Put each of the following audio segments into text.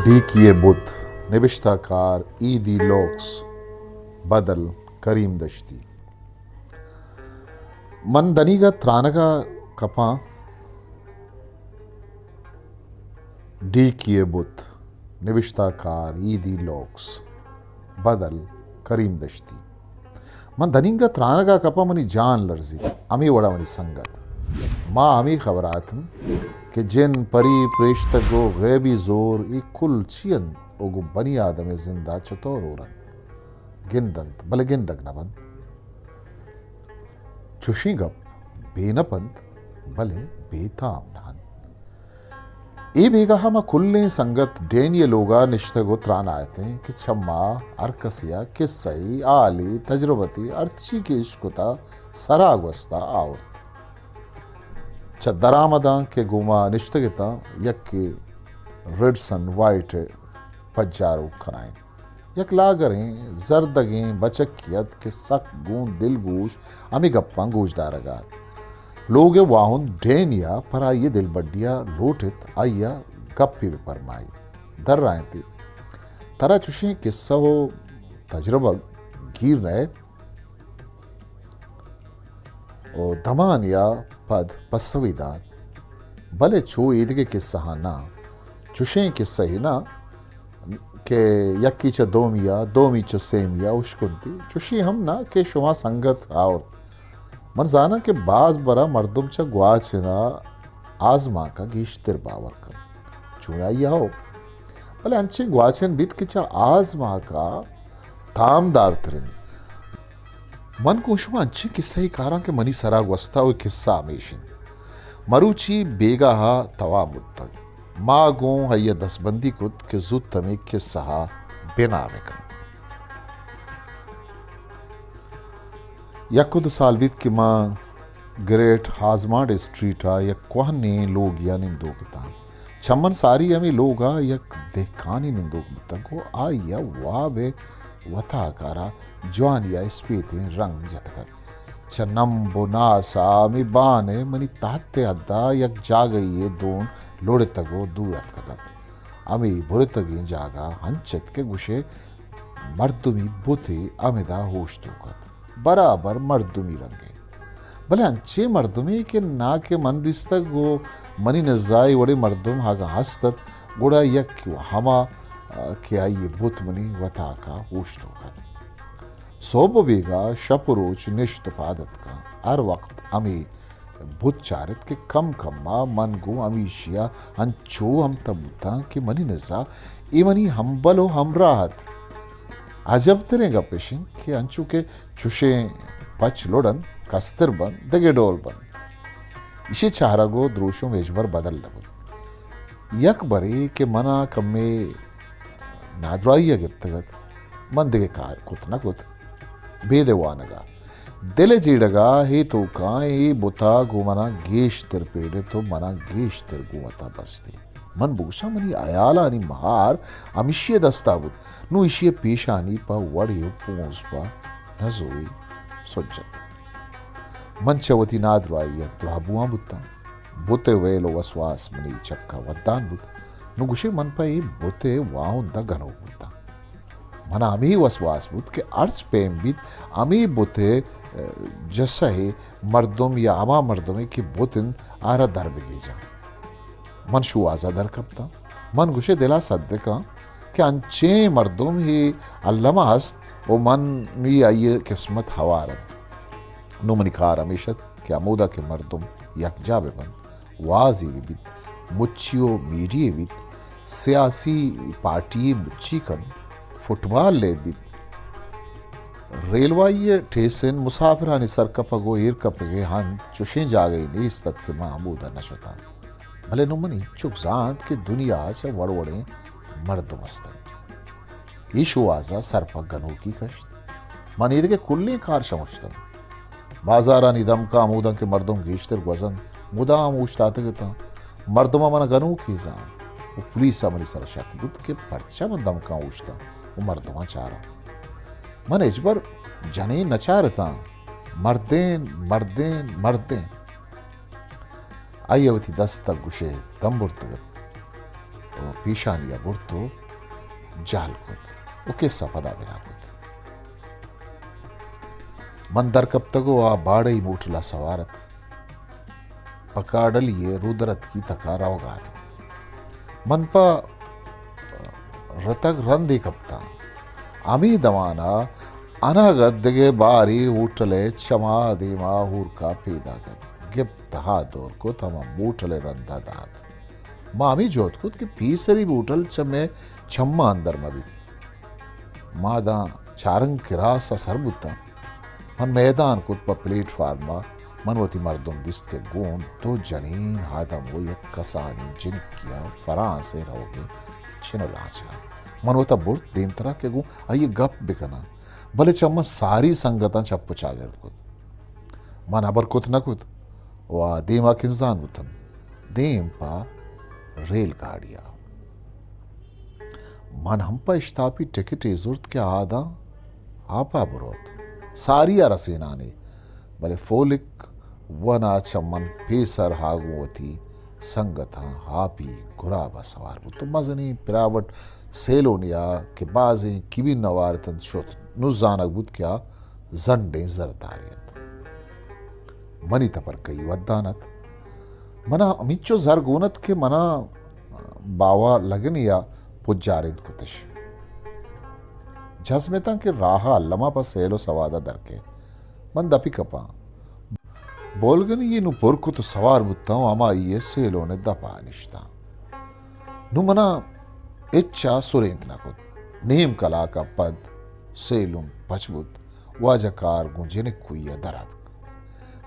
ڈیکی ءِ بت، نبشتہ کار ایدی لوکس، بدل کریم دشتی۔ من دنیگا ترانگا کپاں۔ ڈیکی ءِ بت، نبشتہ کار ایدی لوکس، بدل کریم دشتی۔ من دنیگا ترانگا کپاں، منی جان لرزیت۔ ہمے وڑا منی سنگت، ما ہمے خبرا اتن کہ جن، پری، پریشتگ و غیبی زور، اے کل چی انت و گوں بنی آدم ءِ زندا چطور ہور انت؟ گند انت، بلے گندگ نہ بنت۔ چشیں گپ بے نپ انت، بلے بے تام نہ انت۔ اے بیگاہ ما کلیں سنگت ڈینی ءِ لوگا نشتگ و ترانا اتیں کہ چہ ما ہر کسیا کسہے، حالے، تجربتے، ہرچی کہ اشکتا سرا گوستا آورت۔ چہ درآمداں کہ گوں ما نشتگ اتاں، یکے ریڈسن وائٹ ءِ پجاروک کنائینت۔ یک لاگریں زردگیں بچکے ات کہ سک گوں دلگوش ہمے گپاں گوشدارگ ءَ ات۔ لوگ ءِ واہند ڈینی ءَ پر آئی ءِ دلبڈی ءَ لوٹ ات، آئی ءَ گپے بہ پرمائیت۔ درائینت ئے، ترا چشیں کسہ و تجربگ گیر نئیت؟ و دمانے ءَ پد پسوے دات، بلے چو ایدگہ کسہاں نہ، چشیں کسہے نہ کہ یکے چہ دومی ءَ، دومی چہ سیمی ءَ اشکنتی، چشیں ہم نہ کہ شما سنگت آورت۔ من زاناں کہ باز برا مردم چہ گواچن ءَ آزمانک ءَ گیشتر باور کنت۔ چونائی ءَ ہو، بلے انچیں گواچن بیت کہ چہ آزمانک ءَ تامدار تر انت۔ من گوں شما انچیں کسہ ءَ کاراں کہ منی سرا گوستا و کسہ ہمیش انت۔ مروچی بیگاہ ءَ توام بوتگ۔ ما گوں آئی ءَ دستبندی کت کہ زوت ہمے کسہ ءَ بنام کن۔ یک و دو سال بیت کہ ما گریٹ ہازمانڈ اسٹریٹ ءَ یک کوہنیں لوگے ءَ نندوک اتاں۔ چہ من ساری ہمے لوگ ءَ یک دہکانے نندوک بوتگ و آئی ءَ واب ءِ وتاکارا جوانی ءَ اسپیتیں رنگ جتگ ات۔ چہ نمب و ناس ءَ ہمے بان ءَ منی تہت ءِ حد ءَ یک جاگہے ءِ دون لڑتگ و دور اتکگ ات۔ ہمے برتگیں جاگہ انچ ات کہ گوشئے مردمی بتے ہمدا اوشتوک ات۔ برابر مردمی رنگیں۔ بلے انچیں مردمے کہ نا کہ من دیستگ و منی نزا اے وڑیں مردم اگاں ہست ات، گڑا یک و ہما، آ، کہ آئی ءِ بت منی وتاکا اوشتوک ات۔ سہب و بیگاہ، شپ و روچ نشت و پاد اتکاں۔ ہر وقت ہمے بت چارت کہ کم کم ءَ من گوں ہمیشی ءَ انچو ہمتہ بوتاں کہ منی نزا اے منی ہمبل و ہمراہ ات۔ عجب تریں گپ اش انت کہ انچو کہ چشیں پچ لڑ انت، کستر بنت، دگہ ڈول بنت۔ ایشی چارگ و دروشم ہچبر بدل نہ بوت۔ یک برے کہ من ءَ کمے نادراہی ءَ گپتگ ات، من دگہ کار کت نہ کت، بید ءِ وانگ ءَ۔ دل ءِ جیڑگ ءَ اے توکاں اے بت ءَ گوں من ءَ گیشتر پیڑت و من ءَ گیشتر گوں وت ءَ بست ئے۔ من بگوشاں منی ہیالانی مہار ہمیشی ءِ دست ءَ بوت۔ نوں ایشی ءِ پیشانی پہ وڑے و پونز پہ نزوے سجت۔ من چہ وتی نادراہی ءَ دراہ بوان بوتاں۔ بت ءِ ویل و وسواس منی چک ءَ ودان بوت۔ نوں گوشے من پہ اے بت ءِ واہند ءَ گنوک بوتاں۔ من ءَ ہمے وسواس بوت کہ ہرچ پیم بیت، ہمے بت ءِ، ءَ، جسہ ءِ مردم یا ہما مردمے کہ بت انت، آرا در بگیجاں۔ من شوہاز ءَ در کپتاں۔ من گوشے دل ءَ سدکاں کہ انچیں مردم اے الم ءَ ہست و منی آئی ءِ قسمت ہوار انت۔ نوں منی کار ہمیش ات کہ ہمودا کہ مردم یکجاہ بہ بنت، وازے بہ بیت، مچی و میڑی یے بیت، سیاسی پارٹی یے مچی کنت، فٹبال لیب بیت، ریلوائی ءِ ٹیسن مسافرانی سرکپگ و ایر کپگ ءِ ہند چشیں جاگہے نیست ات کہ من ہمودا نہ شتاں۔ بلے نوں من اینچک زانت کہ دنیا ءَ چہ وڑ وڑیں مردم است انت۔ اے شوہاز ءَ سرپد گنوکی کشت۔ من ایدگہ کلیں کار شمشتنت۔ بازارانی دمکاں ہموداں کہ مردم گیشتر گوزنت، مدام اوشتاتگ اتاں۔ مردماں من ءَ گنوکے زانت و پولیس ءَ منی سر ءَ شک بوت کہ پرچا من دمکاں اوشتاں و مردماں چاراں۔ من ہچبر جنین نہ چارتاں۔ مردین، مردین، مردین۔ آئی ءَ وتی دست ءَ گوشے دم برتگ ات و پیشانی ءَ برت ءُ جہل کت ءُ کسہ پدا بنا کت۔ من در کپتگ ءُ آ باڑئی موٹل ءَ سوار ات۔ پکاڈلی ءِ رودرتکی تک ءَ روگ ءَ ات۔ من پہ رتگ رندے کپتاں۔ ہمے دمان ءَ اناگت دگہ بارے ہوٹل ءِ چم ءَ دیم ءَ ہورک ءَ پیداک ات۔ گپت، تہا دور کت، ہما موٹل ءِ رند ءَ دات۔ ما ہمے جہد کت کہ پیسری موٹل چہ مئے چماں اندر مہ بیت۔ ما داں چارنگ کراس ءَ سر بوتاں۔ من میدان کت پہ پلیٹ فارم ءَ۔ من وتی مردم دیست کہ گوں دو جنین آدم ءُ یک کسانیں جنکے ءَ فرانس ءَ روگ ءَ چن ءُ لانچ ءَ۔ من وت ءَ برت دیمتر ءَ کہ گوں آئی ءَ گپ بکناں، بلے چہ من ساری سنگتاں چپ ءُ چاگرد کت۔ من ہبر کت نہ کت ءُ آ دیم ءَ کنزان بوتنت، دیم پہ ریل گاڑی ءَ۔ من ہم پہ اشتاپی ٹکٹے زرت کہ آ داں آپ ءَ بروت۔ ساری ءَ رسینانی، بلے فولک ون ءَ چہ من پیسر ءَ گوں وتی سنگتاں آپی گراب ءَ سوار بوت ءُ مزنیں پرائیوٹ سیلونے ءَ کہ بازیں کیبن ءَ وارتنت شت۔ نوں زانگ بوت کہ آ زنڈیں زردارے ات۔ منی تپرکئی ودان ات۔ من ءَ ہمینچو زر گون ات کہ من ءَ باوا لگنے ءَ پجارینت کتش۔ جزم اتاں کہ راہ ءَ الما پہ سیل ءُ سواد ءَ در کئیت۔ من دپی کپاں۔ بولگنی ءَ نوں پر کت ءُ سوار بوتاں ءُ ہمائی ءِ سیلون ءِ دپ ءَ نشتاں۔ نوں من ءَ ہچ ءَ سرینت نہ کت۔ نیم کلاک ءَ پد سیلون پچ بوت۔ واجہ کار گوں جنکوئی ءَ در آتک۔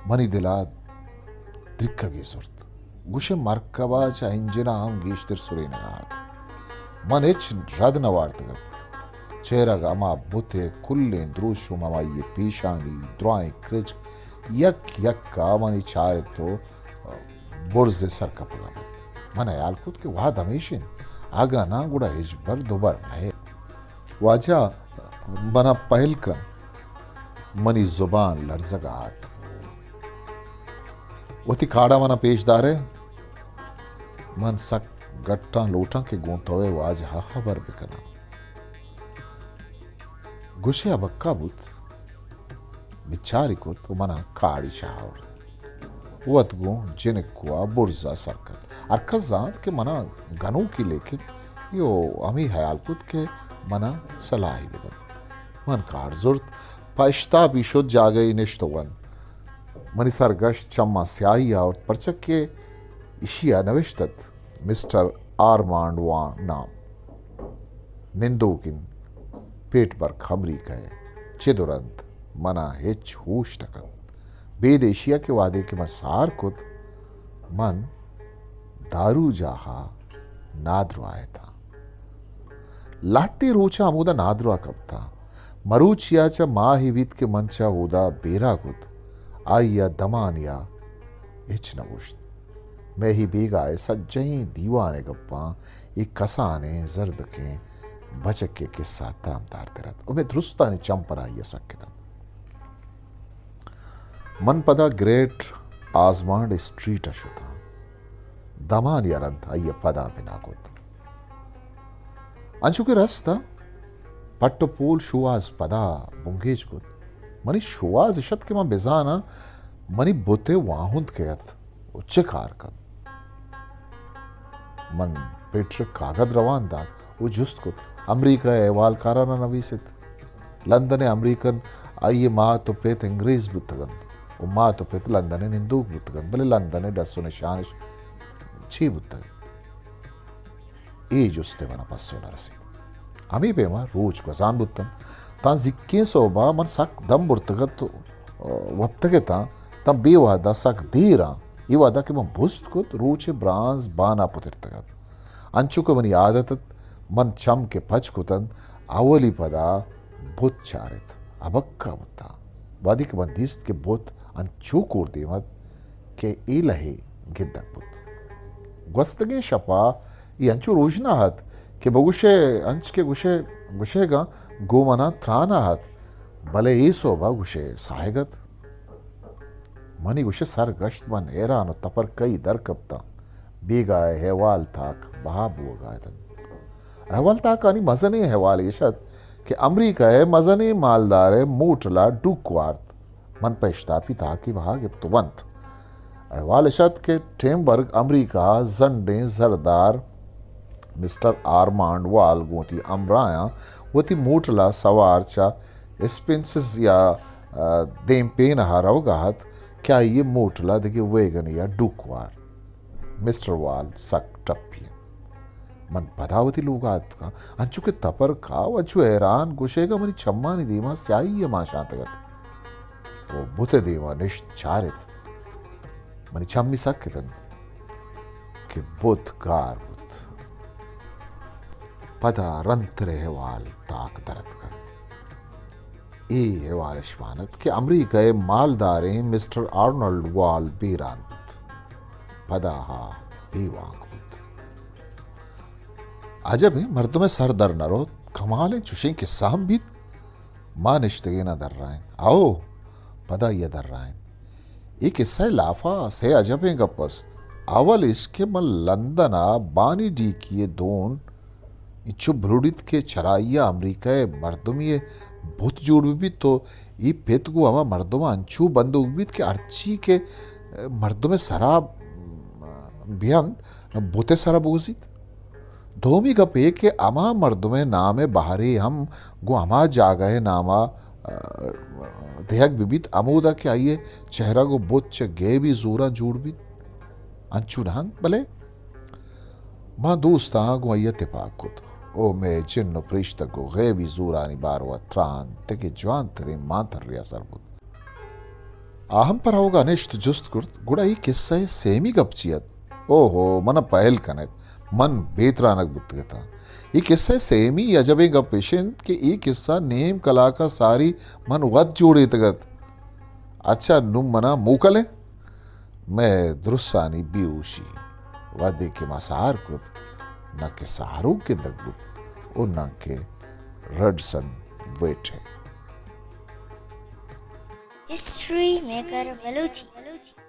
منی دل ءَ درکگے زرت۔ گوشئے مرکب ءَ چہ انجن ءَ ہم گیشتر سرینگ ءَ ات۔ من ہچ رد نہ وارتگ ات۔ چہرگ ہما بت ءِ کلیں دروشم، ہمائی ءِ پیشانی، درائیں کرچک، یک یک ءَ منی چارت ءُ برز ءِ سرکپگ ءَ بوت۔ من ہیال کت کہ وہد ہمیش انت، اگاں ناں گڑا ہچبر دوبر نئیت۔ واجہ، من ءَ پہل کن۔ منی زبان لرزگ ءَ ات۔ وتی کارڈ ءَ من ءَ پیش دارئے۔ من سک گٹاں لوٹاں کہ گوں توئے واجہ ءَ ہبر بکناں۔ گوشئے ابکہ بوت۔ بچاری کت ءُ من ءَ کارڈی شہ آورت۔ وت گوں جنکو ءَ برز ءَ سر کت۔ ہرکس زانت کہ من ءَ گنوکی لیکت، اے ءُ ہمے ہیال کت کہ من ءَ سلاہے بدنت۔ من کارڈ زرت، پہ اشتاپی شت، جاگہے نشت ءُ ونت۔ منی سرگشت چماں سیاہی آورت، پرچا کہ ایشی ءَ نوشت ات، مسٹر آرمانڈ وان نام۔ نندوک انت، پیٹ برک امریکہ ءَ۔ چد ءُ رند من ءَ ہچ ہوش نہ کنت۔ بید ایشی ءَ کہ وہدے کہ من سار کت، من داروجاہ ءَ نادراہ اتاں۔ لہتے روچاں ہمودا نادراہ کپتاں۔ مروچی ءَ چہ ماہے بیت کہ من چہ اودا بیرہ کت، آئی ءَ دمانے ءَ ہچ نہ گوشت۔ مئے اے بیگاہ ءِ سجہیں دیوان ءِ گپاں اے کسانیں زردکیں بچکے ءِ کسہ ءَ تامتارتر ات ءُ مئے درستانی چم پر آئی ءَ سک اتنت۔ من پدا گریٹ آزمانڈ اسٹریٹ ءَ شتاں۔ دمانے ءَ رند آئی ءَ پدا بنا کت۔ انچو کہ رست ءَ پٹ ءُ پول شوہاز پدا بنگیج کت۔ منی شوہاز اش ات کہ من بزاناں منی بت ءِ واہند کئے ات ءُ چے کار کنت۔ من پیٹر ءَ کاگد روان دات ءُ جست کت، امریکہ ءِ احوالکاران ءَ نویس ایت۔ لندن ءَ امریکن آئی ءِ مات ءُ پت انگریز بوتگ انت ءُ مات ءُ پت لندن ءَ نندوک بوتگ انت، بلے لندن ءِ ڈس ءُ نشان اش چے بوتگ؟ اے جست ءِ من ءَ پسو نہ رسیت۔ ہمے پیم ءَ روچ گوزان بوت انت۔ تاں زیکیں سہب ءَ من سک دم برتگ ات ءُ وپتگ اتاں، تاں بے وہد ءَ سک دیر آں۔ اے وہد ءَ کہ من بست کت، روچ ءِ برانز بان ءَ پترتگ ات۔ انچو کہ منی عادت ات، من چم کہ پچ کت انت، اولی پدا بت چارت، ابکہ بوتاں۔ وہدے کہ من دیست کہ بت انچو کور دیم ات کہ اے لہے گندگ بوت۔ گوستگیں شپ ءَ اے انچو روژنا ات کہ بگوشئے، انچ کہ گوشئے، گوشئیگاں گوں من ءَ تران ءَ ات، بلے اے سہب ءَ گوشئے ساہگ ات۔ منی گوشئے سر گشت، من حیران ءُ تپرکئی در کپتاں۔ بیگاہ ءِ احوال تاک بہا بوگ ءَ اتنت۔ احوال تاکانی مزنیں احوال ایش ات کہ امریکہ ءِ مزنیں مالدار ءِ موٹل ءَ ڈوک وارت۔ من پہ اشتاپی تاکے بہا گپت ونت۔ احوال اش ات کہ ٹیمبرگ امریکہ ءَ زنڈیں زردار مسٹر آرمانڈ وال گوں وتی ہمراہاں وتی موٹل ءَ سوار چہ اسپنسز یا، آ، دیم پین ءَ روگ ءَ ات کہ آئی ءِ موٹل ءَ دگہ ویگنے ءَ ڈوک وارت۔ مسٹر وال سک ٹپی انت۔ من پدا وتی لوگ ءَ اتکاں، انچو کہ تپر کاہ ءُ انچو حیران گوشئیگ ءَ منی چمانی دیما سیاہی ءَ مانشانتگ ات۔ ءُ بت ءِ دیما نشت چارت۔ منی چمی سک اتنت کہ بت گار بوت۔ پدا رندتر ءِ احوال تاک در اتک انت۔ اے احوال اش مان ات کہ امریکہ ءِ مالداریں مسٹر آرنلڈ وال بیران بوت۔ پدا آ بے وانگ بوت۔ عجب ایں، مردم ءِ سر در نہ روت۔ کمالیں چشیں کسہ ہم بیت۔ ما نشتگیناں درائین۔ او، پدا آئی ءَ درائین۔ اے کسہ ءِ لافا سے عجبیں گپ است۔ اول اش کہ من لندن ءَ بانی ڈیکی ءِ دون انچو بلوڑیت کہ چرائی ءَ امریکہ ءِ مردمے ءِ بت جوڑ بہ بیت، تو اے پت گوں ہما مردم ءَ انچو بندوک بیت کہ ہرچی کہ مردم ءِ سرا بیانت، بت ءِ سرا بگوزیت۔ دومی گپ اے کہ ہما مردم ءِ نام ءِ بہرے ہم گوں ہما جاگہ ءِ نام ءَ، آ، دیگ بہ بیت، ہمودا کہ آئی ءِ چہرگ ءُ بت چہ گیبی زوراں جوڑ بیت۔ انچو نہ انت؟ بلے ما دوستاں گوں آئی ءَ تپاک کت ءُ مئے جن ءُ پریشتگ ءُ غیبی زورانی باروا تران دگہ جوانتریں مانترے ءَ سر بوت۔ آ ہم پہ روگ ءَ نشت، جست کرت، گڑا اے کسہ ءِ سیمی گپ چی ات؟ او ہو، من ءَ پہل کن ات، من بے ترانگ بوتگ اتاں۔ اے کسہ ءِ سیمی عجبیں گپ اش انت کہ اے کسہ نیم کلاک ءَ ساری من وت جوڑیتگ ات۔ اچھا، نوں من ءَ موکل ایں؟ مئے درستانی بیہوشی، وہدے کہ ما سہار کت، نہ کہ سہاروک گندگ بوت ءُ نہ کہ ریڈسن ویٹ ءَ۔ History maker Balochi.